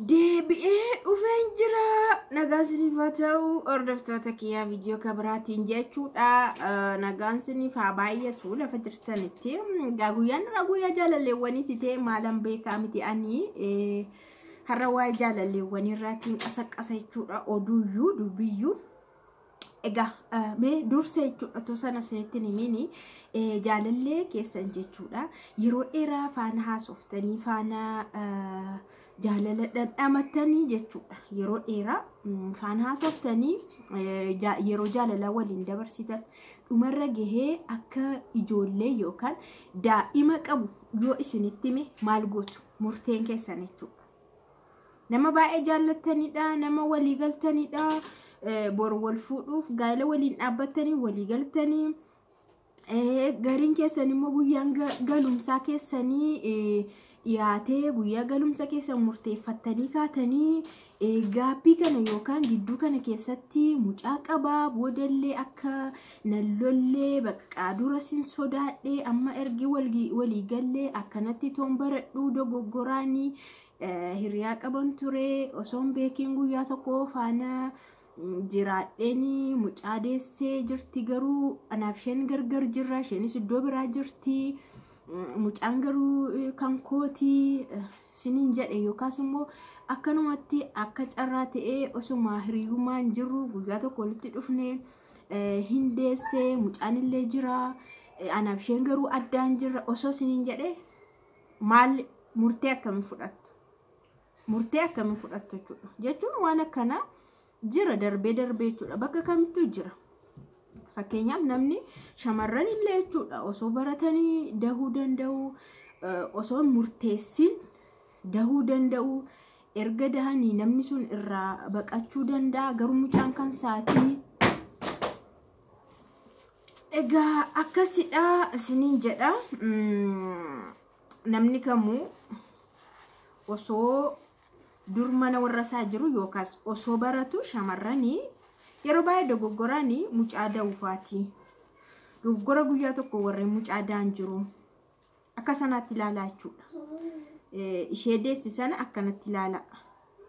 Deebi'ee dhufeen jira. Nagaan isiniif haa ta'u hordoftoota kiyyaa viidiyoo kabiraatiin jechuudha. Nagaan isiniif haa baay'atu lafa jirtanitti. Egaa guyyaan irraa guyyaa jaalalleewwaniiti ta'e maalan beekaa miti ani har'a waa'ee jaalalleewwanii irraatiin qasaqqasa jechuudha. Oduuyyuu dubbiyyuu. Egaa mee dursa jechuudha otoo sana isinitti hin himini jaalallee keessan jechuudha. Yeroo dheeraa faana haasoftanii faana jaalala dhandhamattanii jechuudha. Yeroo dheeraa faana haasoftanii yeroo jaalala waliin dabarsitan dhumarra gahee akka ijoollee yookaan daa'ima qabu yoo isinitti hime maal gootu murteen keessan jechuudha. Nama baay'ee jaallattanidha, nama walii galtanidha. Boru wal fuudhuuf gaa'ela waliin dhaabbattanii walii galtanii gariin keessan immoo guyyaan galumsaa keessanii dhiyaatee guyyaa galumsa keessan murteeffattanii kaatanii gaabbii kana yookaan gidduu kana keessatti mucaa qabaa boodallee akka nallollee baqqaa dura sin sodaadhee amma ergi walii gallee akkanatti toon baradhuu dogoggoraanii hiriyaa qaban ture osoon beekiin guyyaa tokko faana jiraadheen mucaa deessee jirti garuu anaaf isheen gargar jirra isheenis iddoo biraa jirti mucaan garuu kan kootii siniin jedhe yookaas immoo akkanumatti akka carraa ta'ee osuma hiriyummaan jirru guyyaa tokko walitti dhufne hin deessee mucaan illee jira anaaf isheen garuu addaan jirra osoo siniin jedhe maal murtee akkamii fudhattu murtee akkamii fudhattu jechuudha jechuun waan akkanaa jira darbee darbee jechuudha bakka kamittuu jira. Fakkeenyaaf namni shamarran illee jechuudha osoo baratanii dahuu danda'u osoo murteessin dahuu danda'u erga dahanii namni sun irraa baqachuu danda'a garuu mucaan kan saatii. Egaa akkasidha isiniin jedha namni kamuu osoo dur mana warra isaa jiru yookaas osoo baratu shamarranii yeroo baay'ee dogoggoranii mucaa da'uufaati. Dogoggora guyyaa tokko warreen mucaa da'an jiru. Akka sanaatti ilaalaa jechuudha. Ishee deessi sana akkanatti ilaala.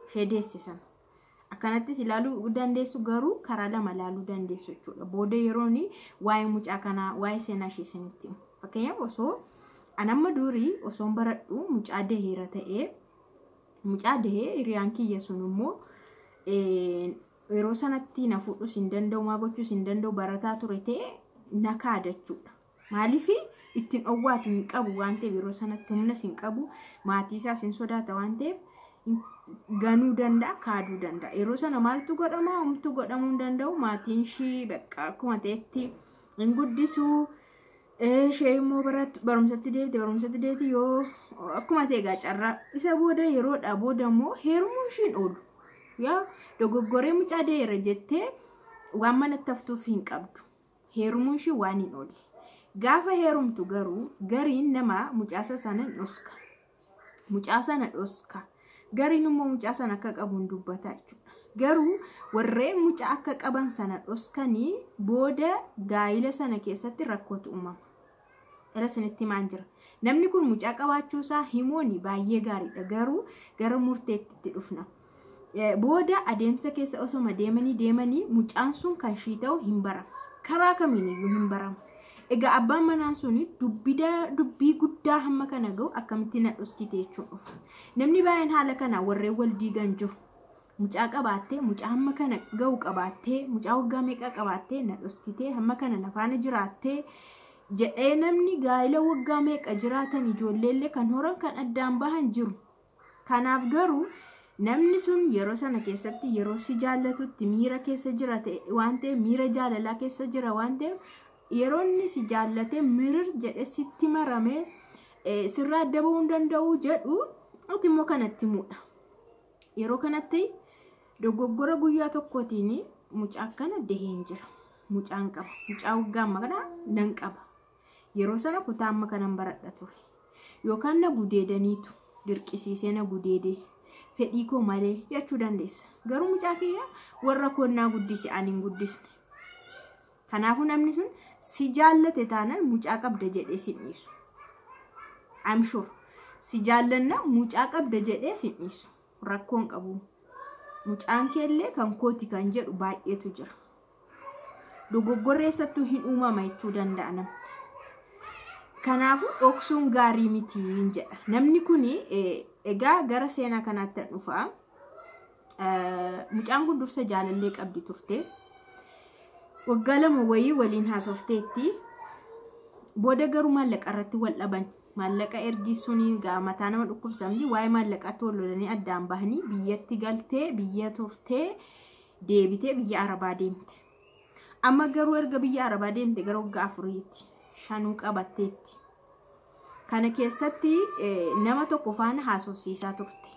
Ishee deessi sana. Akkanattis ilaaluu dandeessu garuu karaa lama ilaaluu dandeessu jechuudha. Booda yeroon waa'ee mucaa kanaa waa'ee seenaa ishee isinitti himu. Fakkeenyaaf osoo anamma durii osoon baradhu mucaa daheera ta'ee mucaa dahee hiriyaan kiyya sun immoo yeroo sanatti na fuudhus hin danda'u maa gochuus hin danda'u barataa ture ta'e na kaada jechuudha. Maaliif ittiin owwaatu hin qabu waan ta'eef yeroo sanatti humnas hin qabu maatii isaas hin sodaata waan ta'eef ganuu danda'a kaaduu danda'a. Yeroo sana maaltu godhama homtuu godhamuu hin danda'u maatiin ishii bakka akkuma ta'etti hin guddisuu. Ishee immoo barumsatti deebite yoo akkuma ta'e egaa carraa isa booda yeroodha booda immoo heerumuu ishiin oolu. Yaa dogoggoree mucaa deera jettee waan manatti haftuuf hin qabdu. Heerumuun ishii waan hin oolle. Gaafa heerumtu garuu gariin namaa mucaasa sana dhoska. Mucaa sana dhoska. Gariin immoo mucaa sana akka qabu hin dubbata jechuudha. Garuu warreen mucaa akka qaban sana dhoskanii booda gaa'ila sana keessatti rakkootu uumama. Dhala isinitti himaan jira. Namni kun mucaa qabaachuusaa himuun baay'ee gaariidha. Garuu gara murteetti dhufna. Booda adeemsa keessa osoma deemanii mucaan sun kan ishii ta'u hin barama. Karaa kamiiniyyuu hin barama. Egaa abbaan manaa sun dubbii guddaa hamma kana gahu akkamitti na dhoskite jechuun dhufa. Namni baay'een haala kana warreen wal diigan jiru. Mucaa qabaattee mucaa hamma kana gahu qabaattee mucaa waggaa meeqa qabaattee na dhoskitee hamma kana na faana jiraattee jedhee namni gaa'ela waggaa meeqa jiraatan ijoolleellee kan horan kan addaan bahan jiru. Kanaaf garuu namni sun yeroo sana keessatti yeroo si jaallatutti miira keessa jira waan ta'eef miira jaalalaa keessa jira waan ta'eef yeroo inni si jaallatee mirir jedhee sitti maramee sirraa adda bahuu hin danda'u jedhu ati immoo kanatti himuudha. Yeroo kanatti dogoggora guyyaa tokkootiin mucaa kana daheen jira. Mucaan qaba. Mucaa waggaa amma kana nan qaba. Yeroo sana kutaa amma kanan baradha ture. Yookaan na gudeedaniitu dirqisiisee na gudeedee fedhii koo malee jechuu dandeessa. Garuu mucaa kiyya warra koonnaa guddise ani hin guddisne. Kanaafuu namni sun si jaallate taanaan mucaa qabda jedhee si dhiisu. I'm sure. Si jaallanna mucaa qabda jedhee si dhiisu. Rakkoon qabu. Mucaan keellee kan kooti kan jedhu baay'eetu jira. Dogoggorri eessattuu hin uumama jechuu danda'a namni. Kanaafuu dhoksuun gaarii miti jedha. Namni kun egaa gara seenaa kanaatti dhufa. Mucaan kun dursa jaalallee qabdi turte. Waggaa 2 wayii waliin haasofteetti. Booda garuu maallaqa irratti wal dhaban. Maallaqa ergi suni mataa nama dhukkubsamti. Waa'ee maallaqaatti wal lolanii addaan bahanii biyyatti galtee biyya turtee deebitee biyya Arabaa deemte. Amma garuu erga biyya Arabaa deemte gara waggaa 4tti 5 qabatteetti. Kana keessatti nama tokko faana haasofsiisaa turte.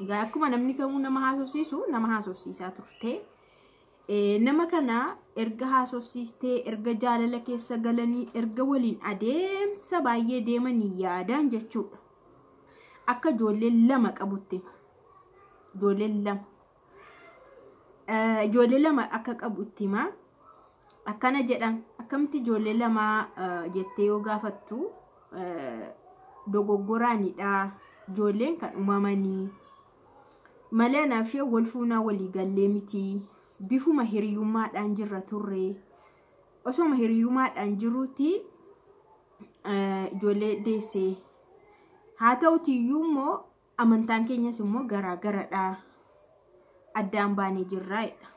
Egaa akkuma namni kamuu nama haasofsiisu nama haasofsiisaa turte. Nama kana erga haasofsiistee erga jaalala keessa galanii erga waliin adeemsa baay'ee deemanii yaadaan jechuudha. Akka ijoollee 2 qabutti hima. Ijoollee 2. Ijoollee 2 akka qabutti hima. Akkana jedhan akkamitti ijoollee 2 jettee yoo gaafattu dogoggoraanidha. Ijoolleen kan uumamanii malee anaaf ishee wal fuunaa walii gallee miti. Bifuma hiriyummaadhaan jirra turre. Osoma hiriyummaadhaan jiruuti ijoollee deesse. Haa ta'utiyyuu immoo amantaan keenyas immoo garaagaradha. Addaan baanee jirra jedha.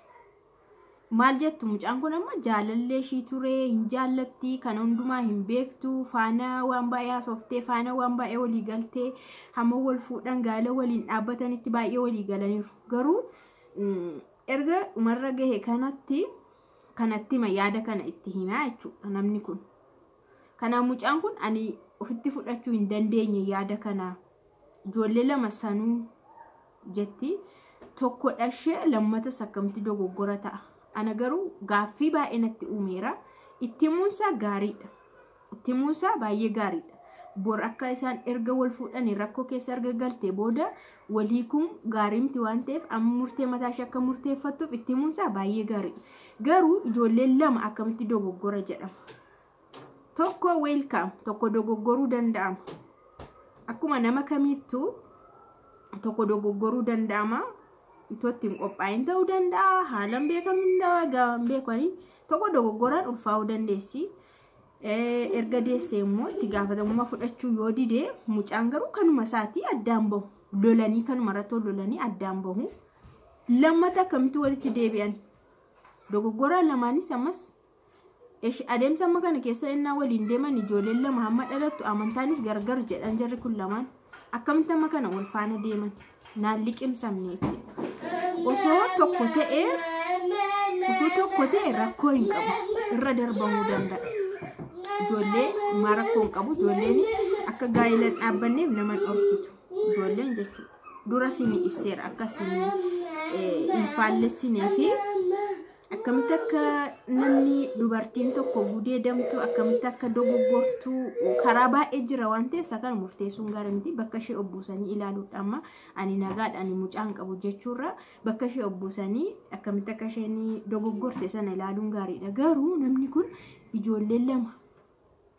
Maal jettu mucaan kun amma jaalallee ishii ture hin jaallatti kana hundumaa hin beektu faana waan baay'ee haasoftee faana waan baay'ee walii galtee hamma wal fuudhan gaala waliin dhaabbatanitti baay'ee walii galaniiru. Garuu erga dhumarra gahe kanatti hima yaada kana itti himaa jechuudha namni kun. Kanaaf mucaan kun ani ofitti fudhachuu hin dandeenye yaada kana. Ijoollee 2 sanuu jetti tokko dhashee lammatas akkamitti dogoggora ta'a. Ana garuu gaaffii baay'ee natti uumeera. Itti himuunsaa gaariidha. Itti himuunsaa baay'ee gaariidha. Bor akka isaan erga wal fuudhanii rakkoo keessa erga galtee booda wal hiikuun gaarii miti waan ta'eef amma murtee mataa ishee akka murteeffattuuf itti himuunsaa baay'ee gaariidha. Garuu ijoolleen 2 akkamitti dogoggora jedhama. Tokko weelkaam tokko dogoggoruu danda'ama. Akkuma nama kamittuu tokko dogoggoruu danda'ama. Itootti hin qophaa'in ta'uu danda'a. Haalaan beekamu beekanii tokko dogoggoraan ulfaa'uu dandeessi. Erga deessee immoo itti gaafatamummaa fudhachuu yoo dide mucaan garuu kanuma isaatii addaan bahu. Lolanii kanuma irratti lolanii addaan bahu. Lammata akkamitti walitti deebi'an? Dogoggoraan lamaanis ammas adeemsa amma kana keessa innaa waliin deeman ijoolleen 2 hamma dhalattu amantaanis gargar jedhan jarri kun lamaan akkamitti amma kana wal faana deeman? Naan liqimsamne jechuudha. Osoo tokko ta'e rakkoo hin qabu. Irra darbamuu danda'a. Ijoollee maa rakkoo hin qabu. Ijoolleen akka gaa'ilaan dhaabbanneef nama dhorkitu. Ijoolleen jechuudha. Dura isinii ibseera akka isinii hin faallessinee fi akkamitti akka namni dubartiin tokko gudeedamtu akkamitti akka dogoggortu karaa baay'ee jira waan ta'eef isa kana murteessuun gaarii miti. Bakka ishee obbuusanii ilaaluudha amma ani nagaadha ani mucaan qabu jechuurra bakka ishee obbuusanii akkamitti akka isheen dogoggorte sana ilaaluun gaariidha. Garuu namni kun ijoollee 2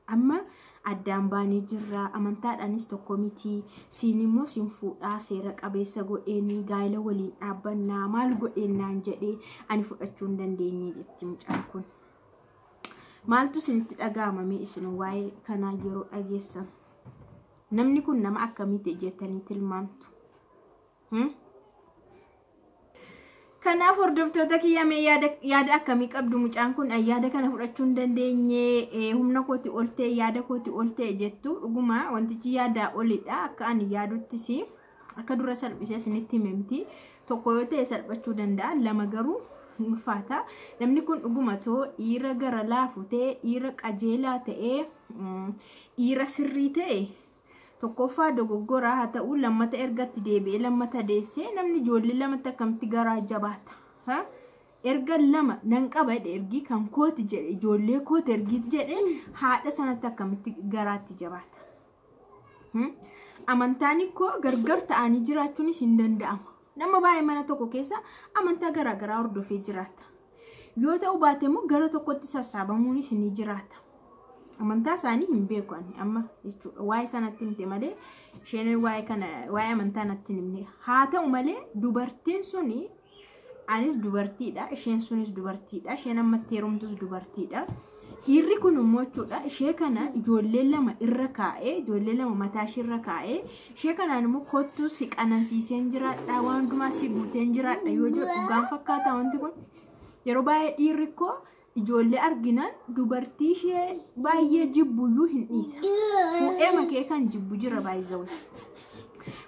amma addaan baanee jirra amantaadhaanis tokko miti siin immoo siin fuudhaa seera qabeessa godheenii gaa'ela waliin dhaabbannaa maal godheennaan jedhee ani fudhachuu hin dandeenye jetti mucaan kun. Maaltu isinitti dhaga'amame isin waa'ee kanaa yeroo dhageessan? Namni kun nama akkamiiti jettanii tilmaamtu? Kanaaf hordoftoota kiyya mee yaada akkamii qabdu mucaan kun yaada kana fudhachuu hin dandeenye humna kooti ol ta'e yaada kooti ol ta'e jettu dhuguma wantichi yaadaa olidha akka ani yaaduttis akka dura salphisee isinitti hime miti. Tokko yoo ta'e salphachuu danda'a 2 garuu ulfaata. Namni kun dhuguma too dhiira gara laafu ta'e dhiira qajeelaa ta'e dhiira sirrii ta'e tokkoffaa dogoggoraa haa ta'u lammata ergatti deebi'ee lammata deessee namni ijoollee lamatti akkamitti garaa jabaata. Erga 2 nan qaba jedhe ergii kan kooti jedhe ijoollee kooti ergiit jedhe haadha sanatti akkamitti garaatti jabaata. Amantaan koo gargar ta'anii jiraachuunis hin danda'amu. Nama baay'ee mana tokko keessa amantaa garaagaraa hordofee jiraata. Yoo ta'u baate immoo gara tokkotti sassaabamuunis ni jiraata. Amantaa isaanii hin beeku ani amma jechuudha. Waa'ee sanatti himte malee isheen waa'ee kana waa'ee amantaa natti hin himne. Haa ta'u malee dubartiin suni, anis dubartiidha, isheen sunis dubartiidha, isheen ammatti heerumtus dubartiidha. Dhiirri kun immoo jechuudha ishee kana ijoollee lama irra kaa'ee, ijoollee lama mataa ishee irra kaa'ee, ishee kanaan immoo kottuu si qanansiiseen jiraadha, waan hundumaa si guuteen jiraadha yoo jedhu dhugaan fakkaata wanti kun. Yeroo baay'ee dhiirri koo ijoollee arginaan dubartii ishee baay'ee jibbuyyuu hin dhiisa. Fuudhee makee kan jibbu jira baay'izawee.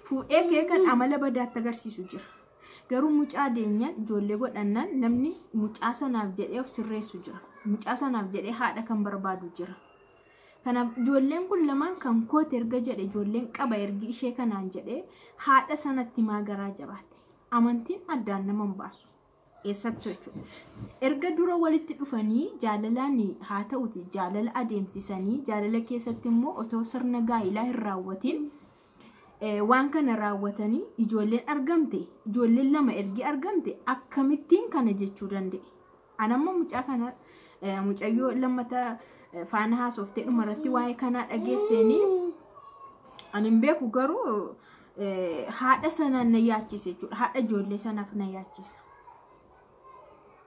Fuudhee kee kan amala badaatti agarsiisu jira. Garuu mucaa deenyaan ijoollee godhannaan namni mucaa sanaaf jedhee of sirreessu jira. Mucaa sanaaf jedhee haadha kan barbaadu jira. Kanaaf ijoolleen kun lamaan kan koote erga jedhe, ijoolleen qaba ergi ishee kanaan jedhee, haadha sanatti maa garaa jabaate? Amantiin addaan nama hin baasu. Eessattu jechuudha. Erga dura walitti dhufanii jaalalaan haa ta'uti jaalala adeemsisanii, jaalala keessatti immoo otoo sirna gaa'ilaa hin raawwatiin waan kana raawwatanii ijoolleen argamte, ijoolleen lama ergi argamte akkamittiin kana jechuu danda'e? Anamma mucaa kana, mucayyoo lammata faana haasoftee dhumarratti waa'ee kanaa dhageesseenii ani hin beeku, garuu haadha sanaan na yaachise jechuudha. Haadha ijoollee sanaaf na yaachisa.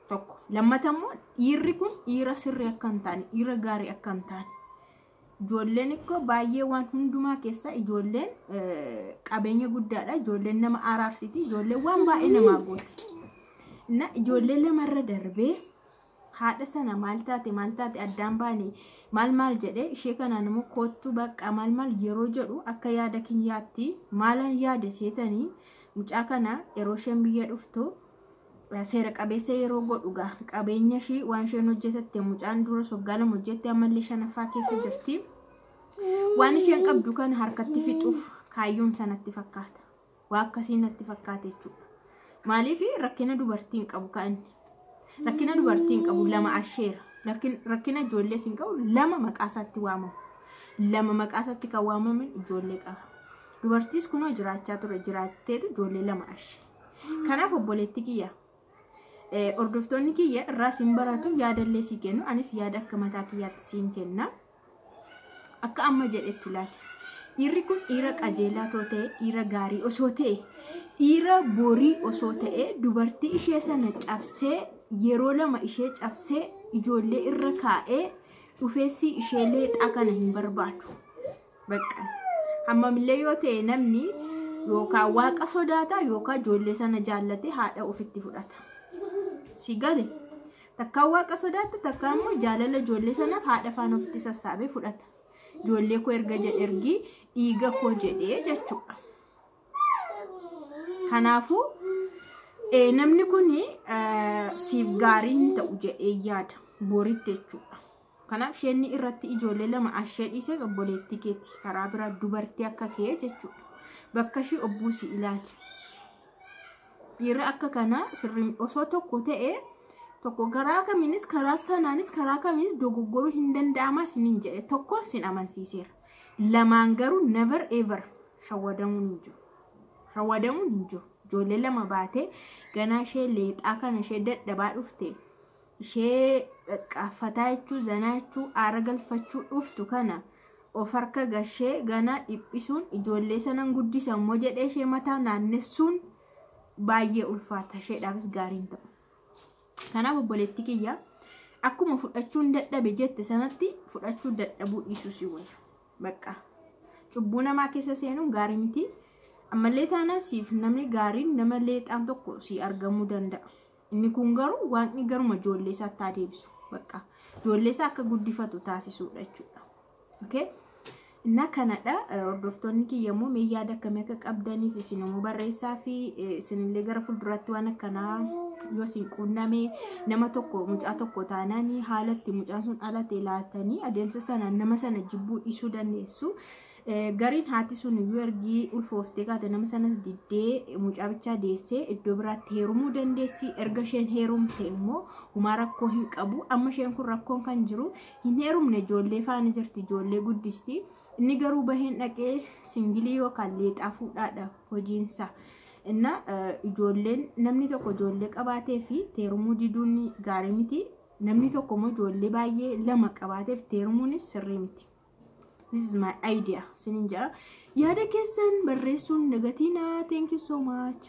Tokko. Lammata immoo dhiirri kun dhiira sirrii akka hin taane, dhiira gaarii akka hin taane. Ijoolleen ikkoo baay'ee waan hundumaa keessa ijoolleen qabeenya guddaadha. Ijoolleen nama araarsiti. Ijoolleen waan baay'ee namaa gooti. Na ijoollee lamarra darbee haadha sana maal taate, maal taate, addaan baane, maal maal jedhee, ishee kanaan immoo koottuu bakka maal maal yeroo jedhu, akka yaada kiyyaatti maalan yaade seetanii, mucaa kana yeroo isheen biyya dhuftu seera qabeessa yeroo godhu gaa qabeenya ishii waan isheen hojjetatte, mucaan dura waggaa 2 hojjette, ammallee shanaffaa keessa jirti. Waan isheen qabdu kana harkatti fixuuf kaayyoon sanatti fakkaata. Waa akkasii natti fakkaata jechuudha. Maaliif rakkina dubartiin qabu kan inni? Rakkina dubartiin qabu, lama asheera. Rakkina ijoollee hin qabu, lama maqaa isaatti waamamu. Lama maqaa isaatti kan waamaman ijoollee qaba. Dubartiis kunoo jiraachaa ture, jiraatteetu ijoollee lama ashe. Kanaaf obboleetti kiyya, hordoftoonni kiyya irraa siin baratu, yaadallee sii kennu, anis yaada akka mataa kiyyaatti siin kenna. Akka amma jedhetti ilaali. Dhiirri kun dhiira qajeelaa too ta'e, dhiira gaarii osoo ta'e, dhiira borii osoo ta'e, dubartii ishee sana cabsee, yeroo lama ishee cabsee, ijoollee irra kaa'ee dhufeessii ishee leexaa kana hin barbaadu. Bakka hammamillee yoo ta'e namni yookaan waaqa sodaata yookaan ijoollee sana jaallate haadha ofitti fudhata. Si gale, takkaan waaqa sodaata, takkaan immoo jaalala ijoollee sanaaf haadha faana ofitti sassaabee fudhata. Ijoollee koo erga jedhe, ergi dhiiga koo jedhee jechuudha. Kanaafuu namni kun siif gaarii hin ta'u jedhee yaada boritti jechuudha. Kanaaf isheen irratti ijoollee lama ashee dhiises obboleettii keeti, karaa biraa dubartii akka kee jechuudha. Bakka ishii obbuusi ilaali. Dhiirri akka kanaa sirrii osoo tokko ta'e, tokko karaa kamiinis, karaa sanaanis, karaa kamiinis dogoggoruu hin danda'ama isiniin jedhe, tokkoon sin amansiiseera. Lamaan garuu never ever shawwadamuun hin jiru. Shawwadamuun hin jiru. Ijoollee lama baatee ganaa ishee leexaa kana, ishee dadhabaa dhufte, ishee qaaffataa jechuu, zanaa jechuu, aara galfachuu dhuftu kana of harka gashee ganaa dhiphisuun, ijoollee sanan guddisa immoo jedhee ishee mataa naannessuun baay'ee ulfaata, isheedhaafis gaarii hin ta'u. Kanaaf obboleetti kiyya, akkuma fudhachuun dadhabe jette sanatti fudhachuu dadhabuu dhiisuu si wayya. Bakka cubbuu namaa keessa seenuun gaarii miti. Ammallee taanaan siif namni gaariin nama leexaan tokko si argamuu danda'a. Inni kun garuu waaqni garuma ijoollee isaatti haa deebisu. Bakka ijoollee isaa akka guddifatu taasisuudha jechuudha. Okay? Inna kanadha. Hordoftoonni kiyya immoo mee yaada akkamii akka qabdaniif isin immoo barreessaa fi isinillee gara fuulduraatti waan akkanaa yoo isin quunname, nama tokko mucaa tokko taanaan haalatti mucaan sun dhalate laatanii adeemsa sanaan nama sana jibbuu dhiisuu dandeessu. Gariin haati sun iyyuu ergii ulfooftee kaate nama sanas diddee mucaa bichaa deessee iddoo biraatti heerumuu dandeessi. Erga isheen heerumte immoo humaa rakkoo hin qabu. Amma isheen kun rakkoon kan jiru hin heerumne, ijoollee faana jirti, ijoollee guddisti. Inni garuu baheen dhaqee singilii yookaan leexaa fuudhaadha hojiinsa. Inna ijoolleen namni tokko ijoollee qabaatee fi heerumuu diduun gaarii miti. Namni tokko immoo ijoollee baay'ee lama qabaateef heerumuunis sirrii miti. This is my idea. Sinin jedha. Yaada keessan barreessuun nagatiinaa. Thank you so much.